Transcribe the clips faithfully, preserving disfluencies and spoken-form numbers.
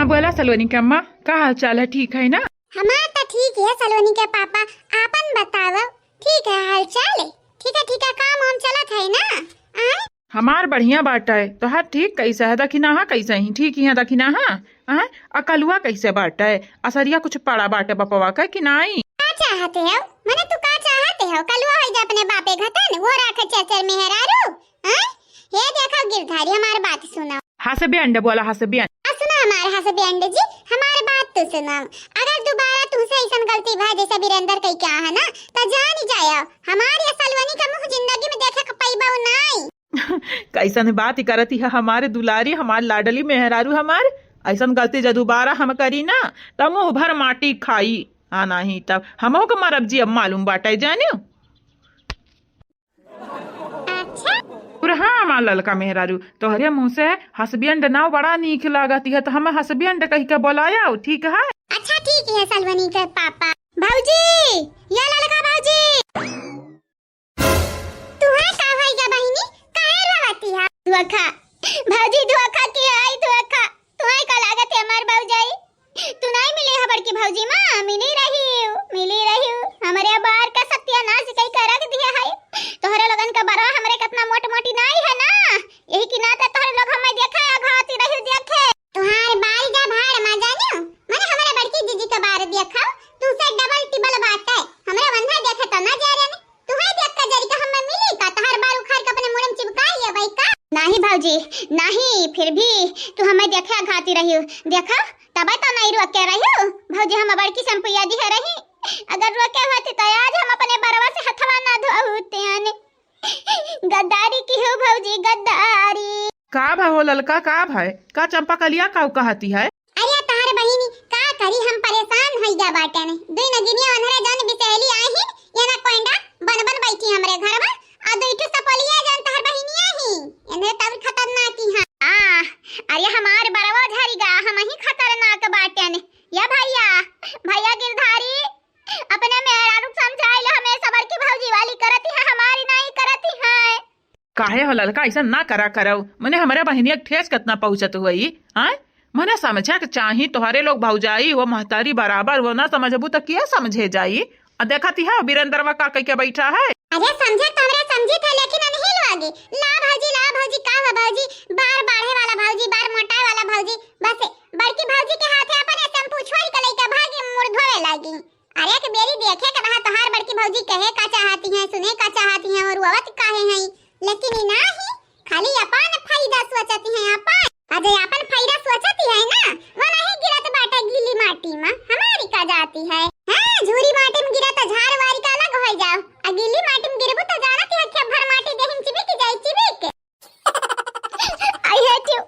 बोला सलोनी के अम्मा, का हाल चाल है, ठीक है ना? हमार त ठीक है सलोनी के पापा, आपन बतावो, ठीक है हाल चाल? ठीक है, ठीक है, काम वाम चलत है ना? आय? हमार बढ़िया बाटे, तोहार ठीक कैसे है? दखिनाहा कैसे ही? ठीक ही है दखिनाहा? आय? अकलुआ कैसे बाटे? असरिया कुछ पड़ा बाटे बपवा के कि नाई? का चाहते हो? मने तू का चाहते हो? कलुआ होई जा अपने बापे घतन, वो राखे चार चार मेहरारू? आय? हे देखो गिरधारी, हमार बात सुनो। Husband बोला, husband। आ सुना हमार husband जी, हमार बात तो सुनो। अगर दोबारा तुमसे ऐसन गलती भा जैसे वीरेंद्र कई क्या है ना, तो जान जाओ, हमार ये सलवनी का मुंह जिंदगी में देखे के पैबो नाई। कैसन बात ही करती है हमारे दुलारी, हमार लाडली मेहरारू हमार। ऐसन गलती जब दोबारा हम करी ना, तब मुंह भर माटी खाई। हाँ, नहीं तब हमहू के मरब जी, अब मालूम बाटे जानियो। अच्छा। और हाँ, हमार ललका मेहरारू, तोहरे मुंह से husband नाव बड़ा नीक लागत है, तो हम husband कह के बोलाया, ठीक है? अच्छा, ठीक है, सलवनी के पापा। भौजी, या ललका भौजी। तुहे का भई गा बहिनी, काहे रोवती है? धोखा, भौजी धोखा की आई धोखा। तुहे का लागत है हमार भौजाई? तू नाई मिली है बड़की भौजी माँ, मिली रही हूँ, मिली रही हूँ। हमरे बार का सत्यानाश कई के रख दिया है। तोहरे लोगन का बरवा हमरे कितना मोट मोटी नाई है ना, यही की नाते तोहरे लोग हमें देखे या घाती रही देखे। तुहार बार जा भाड़ मा जानियो, मने हमरे बड़की जीजी के बार देखा, तू से डबल टिबल बात है। हमरे वंधा देखे तो ना जा रहे, तुहे देख के जरी के हमें मिली का, तोहार बार उखाड़ के अपने मुड़े में चिपका लिया भाई का? नहीं भौजी, नहीं, फिर भी तू हमें देखे घाती रही हो। देखा, तबे तो नहीं रोके रही हो। भौजी, हम बड़की शैम्पुया दी है रही। अगर रोके होती तो आज हम अपने बरवा से हथवा ना धोते आने। गद्दारी की हो भौजी, गद्दारी। का भा हो ललका, का भा? का चंपा कलिया का कहती है? अरे तोहार बहिनी का करी, हम परेशान होई गया बाटे ने। दुई नगिनिया अन्हरे जन बिसेली आई ही, ये ना कोइंडा बन बन बैठी हमरे घर में। आ दुई ठो सपोलिया जन तोहार बहिनिया ही, इन्हें तब खतरनाक ही हाँ। आ, अरे हमार बरवा झरी गा, हम ही खतरनाक बाटे ने। या भैया, भैया गिरधारी, अपने मेहरारू के समझाई लो, हमें सबर की भौजी वाली करती है, हमारी नहीं करती है। काहे हो ललका, ऐसा ना करा करो। मने हमरे बहिनिया के ठेस कितना पहुँचत हुई, आय? मने समझे के चाही, तोहरे लोग भौजाई हो, महतारी बराबर हो, ना समझबू त किया समझे जाई? आ देखत ही हो, वीरेंद्रवा का कइके बैठा है। अरे समझे तो हमरे समझी थे, लेकिन नहीं लोगी। ला भौजी, ला भौजी, का हो भौजी? बार बाढ़े वाला भौजी, बार मोटाए वाला भौजी, बस बड़की भौजी के हाथे अपन शैम्पू छोड़ के लइका भागी, मुड़ धोवे लागी। अरे एक बेरी देखे के रहा, तोहार बड़की भौजी कहे का चाहती हैं, सुने का चाहती हैं और रोवत काहे हैं, लेकिन ई नाही, खाली अपन फायदा सोचती हैं अपन। और जो अपन फायदा सोचती है ना, वो नहीं गिरत बाटे गीली माटी में, हमारी का जाती है। हाँ, झूरी माटी में गिरत झार वारी का अलग हो जाओ, आ गीली माटी में गिरबू तो जानत है, अखिया भर माटी देहिन चिबिक जाई, चिबिक। I hate you,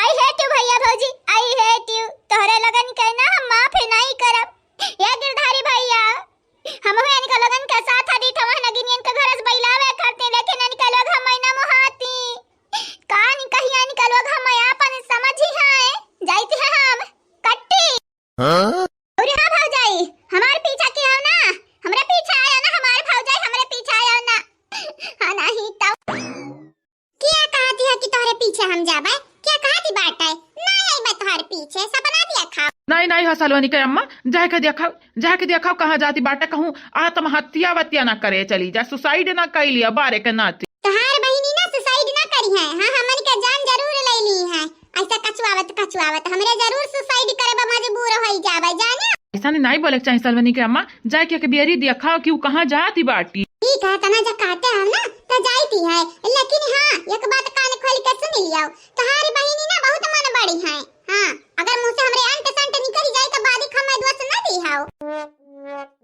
I hate you भैया भौजी, I hate you। तोहरे लगन के ना हम माफ नहीं करब। या गिरधारी भैया, हम इनका लोगन के साथ हदी थवा नगिनियन के घर से बैलावे करती, लेकिन इनका लोग हम ना मोहाती। का नहीं कहिया इनका लोग हम आपन समझी हैं, जाइत है हम कट्टी। हाँ? अरे हाँ भौजाई, हमार पीछा किया ना, हमरे पीछे आया ना, हमार भौजाई हमरे पीछे आया ना। हाँ नहीं तो। क्या कहती है कि तोहरे पीछे हम जाबे? क्या कहती बाटे? ना आइबे तोहरे पीछे, सपना दिया खाओ। नहीं, नहीं हो सलोनी के अम्मा, जाके देखाओ, जाके देखाओ कहाँ जाती बाटे, कहूँ आत्महत्या वत्या ना करे चली जा, suicide ना कर लिया बारे के नाती। तोहार बहिनी ना suicide ना करी है, हाँ, हमन के जान जरूर ले ली है। ऐसा कचुआवत कचुआवत हमरे जरूर suicide करे बा मजबूर होई जाबे, जाने? ऐसा नहीं, नहीं बोले के चाही सलोनी के अम्मा, जाके एक बेरी देखाओ कि उ कहाँ जाती बाटी। ठीक है, तना जा कहते हो ना, तो जाती है, लेकिन हाँ, एक बात कान खोल के सुन लियो, तोहारी बहिनी ना बहुत मन बड़ी है। हाँ, अगर मुँह से हमरे अंट संट निकल जाए तो बादी खम्मे दोस्त न दी हो।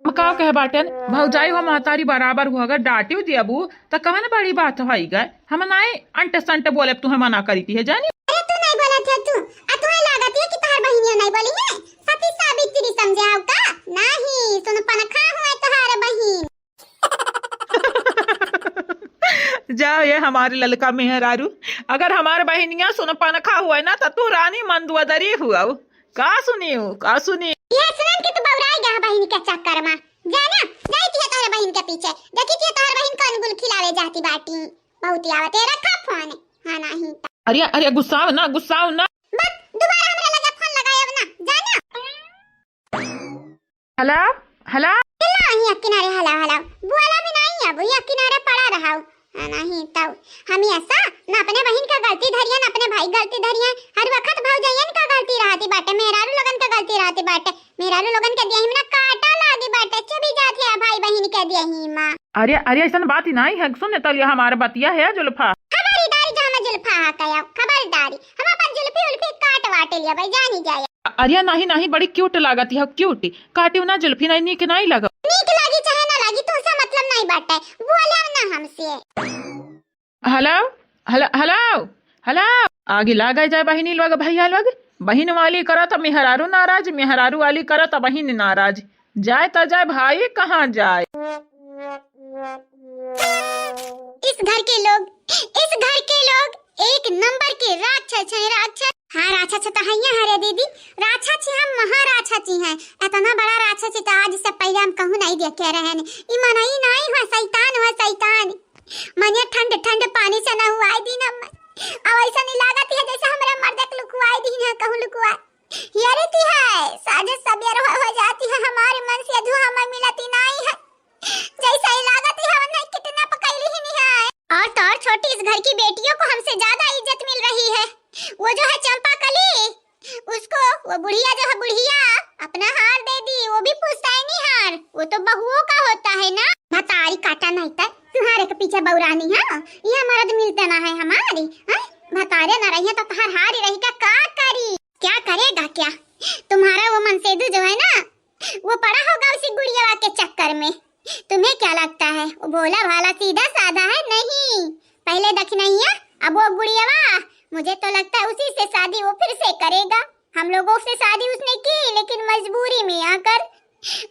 हम का कहे बाटेन, भौजाई हो महतारी बराबर हो, अगर डांटियो दियाबू तो कवन बड़ी बात होई गए। हम नाई अंट संट बोले, तुहे मना करी थी है जानी। अरे तू नहीं बोला थे तू, आ तुहे लागत है कि तोहार बहिनियो नहीं बोली है, सती सावित्री समझे हो का? नहीं, सुन पनखा हुए तोहार बहिन। जाओ ये हमारे ललका मेहरारू, अगर हमार बहिनिया सुन पनखा हुए ना तो तू रानी मंदुआदरी हुआ। का सुनी हो, का सुनी? ये सुनन के तू बौराई गया बहिनी के चक्कर में। जाना, जाई थी तोहरे बहिन के पीछे, देखी थी तोहर बहिन कौन गुल खिलावे जाती बाटी। बहुत ही आवत है, रखा फोन। हाँ नहीं तो। अरे अरे गुस्साओ ना, गुस्साओ ना। बस दोबारा हमरा लगे फोन लगाए हेलो, हेलो। नहीं, यहाँ किनारे हेलो, हेलो। बोला भी नहीं, अब यहाँ किनारे पड़ा रहा। हाँ, नहीं तो हम ऐसा ना अपने बहिन का गलती धरिया, ना अपने भाई गलती धरिया। हर वक्त भौजैयन का गलती रहती बाटे, मेहरारू लोगन का गलती रहती बाटे। मेहरारू लोगन के देही में ना कांटा लागी बाटे, चुभी जात है भाई बहिन के देही में। अरे, अरे, ऐसन बात ही नहीं है। सुन तलिया, हमार बतिया है जुल्फा। खबरदारी जो हमें जुल्फा हा कया, खबरदारी। हम अपन जुल्फी उल्फी काट वाटे लिया भाई, जानी जाए। अरे नहीं, नहीं, बड़ी cute लागत है, cute। काटियो ना जुल्फी, नहीं, नीक नहीं लगा। नीक लागी चाहे ना लागी, तुमसे मतलब नहीं बाटे, बोले ना हमसे। हेलो, हेलो, हेलो, हेलो। आगे लागे जाए बहिनी लोग, भैया लोग। बहिन वाली करत मेहरारू नाराज, मेहरारू वाली करत बहिन नाराज। जाए त जाए भाई, कहाँ जाए? इस घर के लोग, इस घर के लोग एक नंबर के राक्षस हैं, राक्षस। हाँ, राक्षस तो हैं, हाँ रे दीदी, राक्षस हैं, हम महाराक्षस हैं। इतना बड़ा राक्षस तो आज से पहले हम कहूँ नहीं देखे रहे हैं। ई मनई नहीं हो, शैतान हो, शैतान। मने ठंड ठंड पानी से नहुआई दीन हम। अब ऐसा नहीं लागत है जैसे हमरे मर्द के लुकवाई दीन है, कहूँ लुकवा। ये रीति है, साँझ सबेर हो, हो जाती है, हमारे मन से धुआं में मिलती नहीं है। जैसा ही लागत है, हमने कितना पकैली ही नहीं है। और तो और छोटी इस घर की बेटियों को हमसे ज्यादा इज्जत मिल रही है। वो जो है चंपा कली, उसको वो बुढ़िया जो है बुढ़िया अपना हार दे दी, वो भी पुश्तैनी हार, वो तो बहुओं का होता है ना। भतारी काटा नहीं तक तुम्हारे के पीछे बौरानी है, ये मर्द मिलते ना है हमारी, हैं? भतारे ना रहिए तो तहार हारी रही का, का करी? क्या करेगा क्या? तुम्हारा वो मनसेदू जो है ना, वो पड़ा होगा उसी गुड़िया के चक्कर में। तुम्हें क्या लगता है वो भोला भाला सीधा साधा है? नहीं, पहले दखिनैया, अब वो गुड़ियावा। मुझे तो लगता है उसी से शादी वो फिर से करेगा। हम लोगों से शादी उसने की, लेकिन मजबूरी में आकर,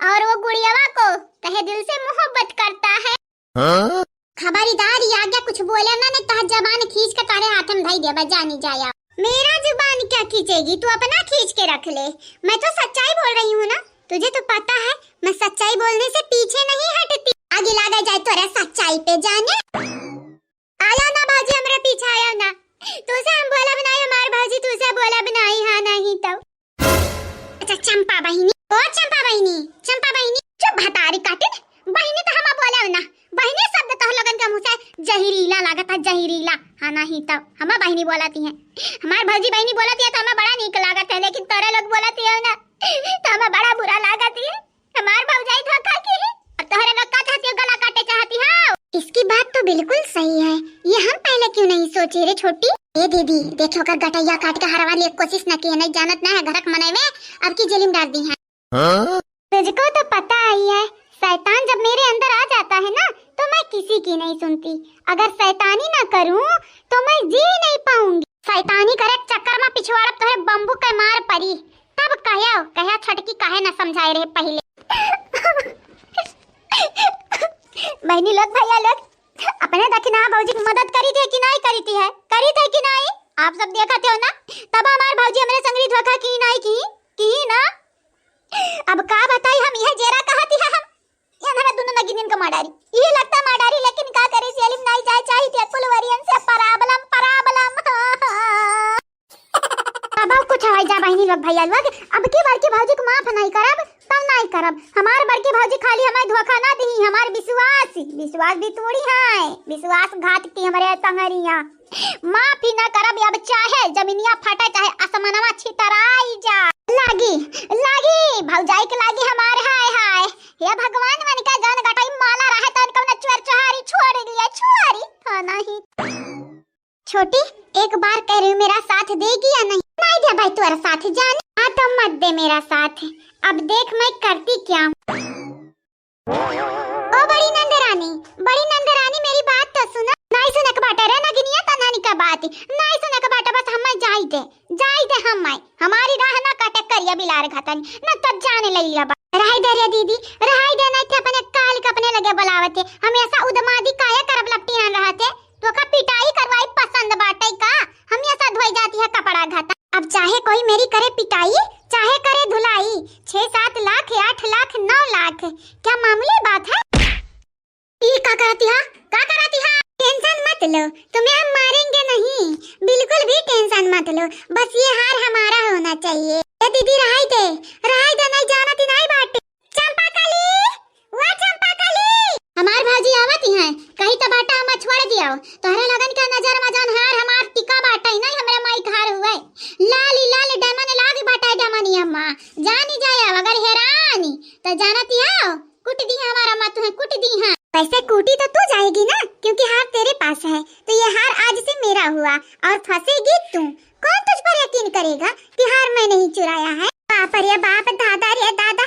और वो गुड़ियावा को तहे दिल से मोहब्बत करता है। हाँ? खबरदार, ये आगे कुछ बोले ना, नहीं तो जबान खींच के तारे हाथ में धई देबा, जानी जाया। मेरा जुबान क्या खींचेगी, तू अपना खींच के रख ले। मैं तो सच्चाई बोल रही हूँ ना, तुझे तो पता है मैं सच्चाई बोलने से पीछे नहीं हटती। आगे लागा जाए तोरा सच्चाई पे जाने। आया ना भौजी, हमरे पीछे आया ना। तुझसे हम बोला बनाई, हमारे भौजी तुझसे बोला बनाई, हाँ नहीं तो। अच्छा चंपा बहिनी, ओ चंपा बहिनी, चंपा बहिनी, चुप भतारी काटिन। बहिनी तो हम बोला ना, बहिनी शब्द तो लोगन के मुँह से जहरीला लागत है, जहरीला। हाँ नहीं तो हम बहिनी बोलाती हैं, हमार भौजी बहिनी बोलाती है तो हमें बड़ा नीक लागत है, लेकिन तोरे लोग बोलाती है ना तो हमें बड़ा बुरा लागत है। हमार भौजाई धोखा की है, अब तोहरे लोग का चाहती हो, गला काटे चाहती हो? इसकी बात तो बिल्कुल सही है, ये हम पहले क्यों नहीं सोचे रे छोटी? ए दीदी, देखो ओकर गटैया काट के हरवा लिए कोशिश न किए, नहीं जानत ना है घरक मनई में अब की जेल में डाल दी है। हाँ? तुझको तो पता ही है, शैतान जब मेरे अंदर आ जाता है ना, तो मैं किसी की नहीं सुनती। अगर शैतानी ना करूं, तो मैं जी नहीं पाऊंगी। शैतानी करे के चक्कर में पिछवाड़ा तोहरे बम्बू के मार परी, तब कहो, कहो छोटकी काहे ना समझाए रहे पहले। बहनी लोग, भैया लोग, अपने दखिना भौजी की मदद करी थे कि नहीं करी थी है, करी थे कि नहीं? आप सब देखा थे ना, तब हमार भौजी हमरे संगरी धोखा की नहीं की, की ना। अब का बताई हम, यह जेरा कहती है हम, ये हमारा दोनों नगिनियन का माडारी, ये लगता माडारी, लेकिन का करे, सेलिम नहीं जाए चाहिए थे, कुल वरियन से problem, problem। अब कुछ हो जा बहनी लोग, भैया लोग, अब की बड़की भौजी को माफ नहीं करब, तब नहीं करब। हमार बड़की भौजी खाली हमार धोखा ना दी, हमार विश्वास, विश्वास भी तोड़ी है, विश्वासघात की हमारे संगरिया। माफ ही ना करब, अब चाहे जमीनिया फटे, चाहे आसमानवा छितराई जा। लागी, लागी, भौजाई के लागी हमार, हाय, हाय। हे भगवान, मन का जान गटाई माला रहे, तन कौन चोर चोहारी छोड़ लिया, छोरी, हाँ नहीं। छोटी, एक बार कह रही हूँ, मेरा साथ देगी या नहीं? नहीं दे भाई, तुम्हारा साथ जाने। हाँ, तो मत दे मेरा साथ। अब देख मैं करती क्या हूँ। ओ बड़ी नंदरानी, बड़ी नंदरानी, मेरी बात तो सुना। नहीं सुनक बाटे रे नगिनिया, तो नानी का बात ही। नहीं सुनक बाटे, बस हम जाई दे, जाई दे हम। हमारी राह ना काटे करिया बिलार घातन, न तो जाने लइला बा। रहाई दे रे दीदी, रहाई दे, नहीं थे अपने काल के अपने लगे बुलावते। हम ऐसा उदमादी काया करब लपटियान रहते। तोका पिटाई करवाई पसंद बाटे का? हम ऐसा धोई जाती है कपड़ा घाता। अब चाहे कोई मेरी करे पिटाई, चाहे करे धुलाई, छह सात लाख, आठ लाख, नौ लाख, क्या मामूली बात है? ई का करती है? का करती है? Tension मत लो, तुम्हें हम मारेंगे नहीं, बिल्कुल भी tension मत लो, बस ये हार हमारा होना चाहिए। ए दीदी, रहाई दे, रहाई दे, नहीं जाना ती नहीं बाटे। आओ, तोहरे लगन के नजर में जौन हार हमार टिका बाटइ, नाहीं हमरे माई के हार हुए। लाली लाल diamond लाग बाटइ diamond अम्मा, जानी जाए अगर हेरानी, त जानती हो, कुट दी हमार अम्मा, तुहें कुट दी। हाँ, वैसे कूटी तो तू जाएगी ना, क्योंकि हार तेरे पास है, तो ये हार आज से मेरा हुआ और फंसेगी तू। कौन तुझ पर यकीन करेगा कि हार मैं नहीं चुराया है? बाप रे बाप, दादा रे दादा,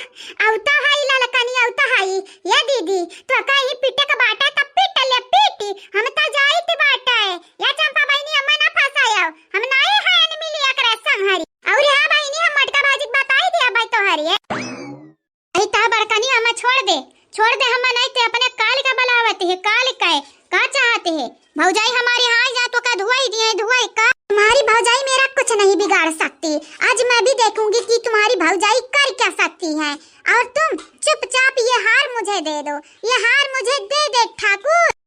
अउता हाई ललकनी, अउता हाई। ये दीदी, तो कहीं पीटे का बाटा तब पीट ले, पीटी। हम तो जाइत बाटे। या चंपा बहिनी, अम्मा ना फंसायो, हम नाई है अनमिली एकरा संहरी। और हाँ बहिनी, हम मोटका बाजी के बताई दिया भाई तोहरी। अरे ता बड़कनी, हमें छोड़ दे, छोड़ दे, हमें नहीं ते अपने काल का बुलावत है, काल का है, का चाहते है? भौजाई हमारी हाँ जा तो का धुआई दिए, धुआई का? तुम्हारी भौजाई मेरा कुछ नहीं बिगाड़ सकती। आज मैं भी देखूंगी कि तुम्हारी भौजाई कर क्या सकती है। और तुम चुपचाप ये हार मुझे दे दो, ये हार मुझे दे दे ठाकुर।